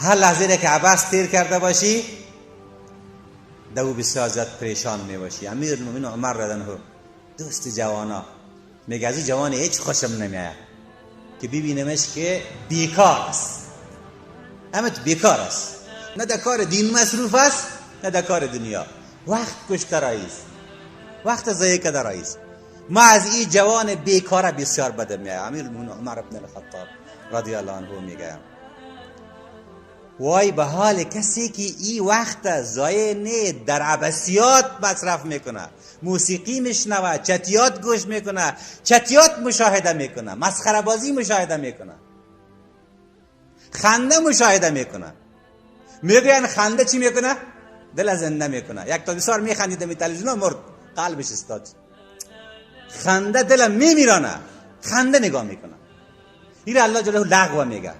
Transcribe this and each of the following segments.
هر لحظه که عبث تیر کرده باشی دو بسیار زیاد پریشان می باشی. امیرالمومنین عمر رضی الله عنه دوست جوانا میگه از جوان هیچ خوشم نمیاد که ببینمش که بیکار است، همه بیکار است، نه در کار دین مصروف است نه در کار دنیا، وقت کشته رئیس، وقت ضایع کرده رئیس. ما از این جوان بیکاره بسیار بدم میاد. امیرالمومنین عمر بن الخطاب رضی الله عنه میگه وای به حال کسی که این وقت ضایع نه در عبثیات مصرف میکنه، موسیقی میشنوه، چتیات گوش میکنه، چتیات مشاهده میکنه، مسخره بازی مشاهده میکنه، خنده مشاهده میکنه. میگن خنده چی میکنه؟ دل زنده میکنه. یک تا بسیار میخندید می تلویزیون مرد، قلبش استاد. خنده دل میمیرانه، خنده نگاه میکنه. این الله جلاله لغو میگه.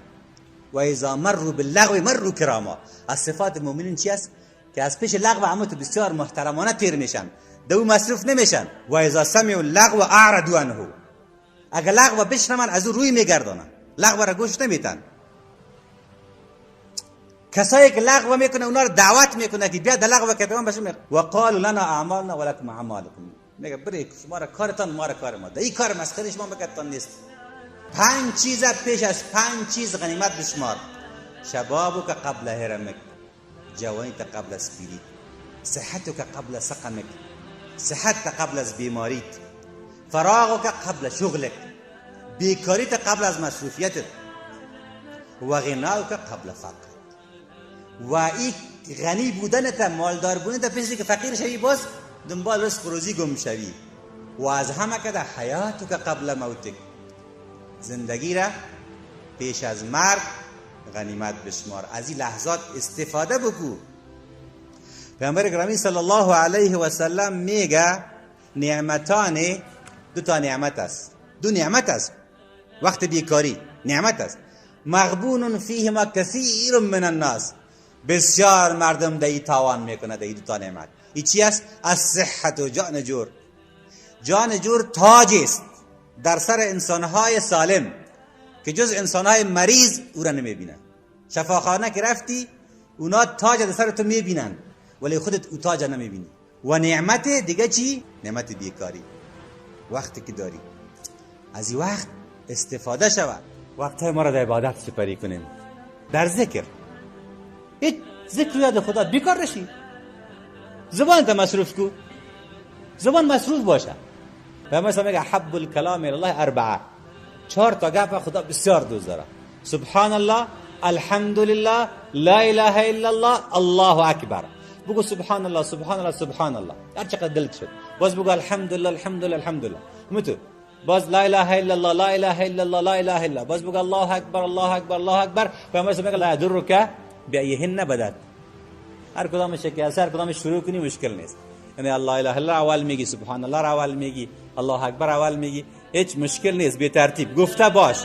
و اذا مروا باللغو مروا کراما. از صفات مؤمنین چی است؟ که از پیش لغو همه تو بسیار محترمانه تیر میشن، دو مصروف نمیشن. و اذا سمعوا اللغو اعرضوا عنه. اگر لغو بشنون از او روی میگردانن، لغو را گوش نمیتن. کسایی که لغو میکنه اونا رو دعوت میکنه که بیا در لغو کتمان بشه. و قالوا لنا اعمالنا ولکم اعمالکم. میگه بری شما را کارتان ما را کار ما، در این کار مسخره شما بکتان نیست. پنج چیز پیش از پنج چیز غنیمت بشمار: شبابک قبل هرمک، جوانی تا قبل از پیری، صحتک قبل سقمک، صحت تا قبل از بیماریت، فراغک قبل شغلک، بیکاری تا قبل از مصروفیتت، و غناک قبل فقر. و این غنی بودن تا مالدار بودن تا پیش که فقیر شوی باز دنبال رزق روزی گم شوی. و از همه کده حیاتک قبل موتک، زندگی را پیش از مرگ غنیمت بشمار، از این لحظات استفاده بکو. پیامبر گرامی صلی الله علیه و سلم میگه نعمتان، دو تا نعمت است، دو نعمت است. وقت بیکاری نعمت است. مغبون فیهما کثیر من الناس، بسیار مردم در این تاوان میکنه، در این دو تا نعمت. این چی است؟ الصحت و جان جور. جان جور تاج است در سر انسانهای سالم که جز انسانهای مریض او را نمیبینن. شفاخانه که رفتی اونا تاج در سر تو میبینن ولی خودت او تاج نمیبینی. و نعمت دیگه چی؟ نعمت بیکاری. وقتی که داری از این وقت استفاده شود. وقتهای ما را در عبادت سپری کنیم، در ذکر. هیچ ذکر یاد خدا بیکار نشی، زبان تا مصروف کو، زبان مصروف باشه. و مثلا میگه حب الکلام الی الله اربعه، چهار تا گپ خدا بسیار دوست داره: سبحان الله، الحمدلله، لا اله الا الله، الله اکبر. بگو سبحان الله سبحان الله سبحان الله هر چقدر دلت شد. باز بگو الحمدلله الحمدلله الحمدلله، متو باز لا اله الا الله لا اله الا الله لا اله الا، باز بگو الله اکبر الله اکبر الله اکبر. و مثلا میگه لا یضرک بأیهن بدت. هر کدامش که هر کدامش شروع کنی مشکل نیست. یعنی الله اله الا اول میگی، سبحان الله اول میگی، الله اکبر اول میگی، هیچ مشکل نیست. به ترتیب گفته باش.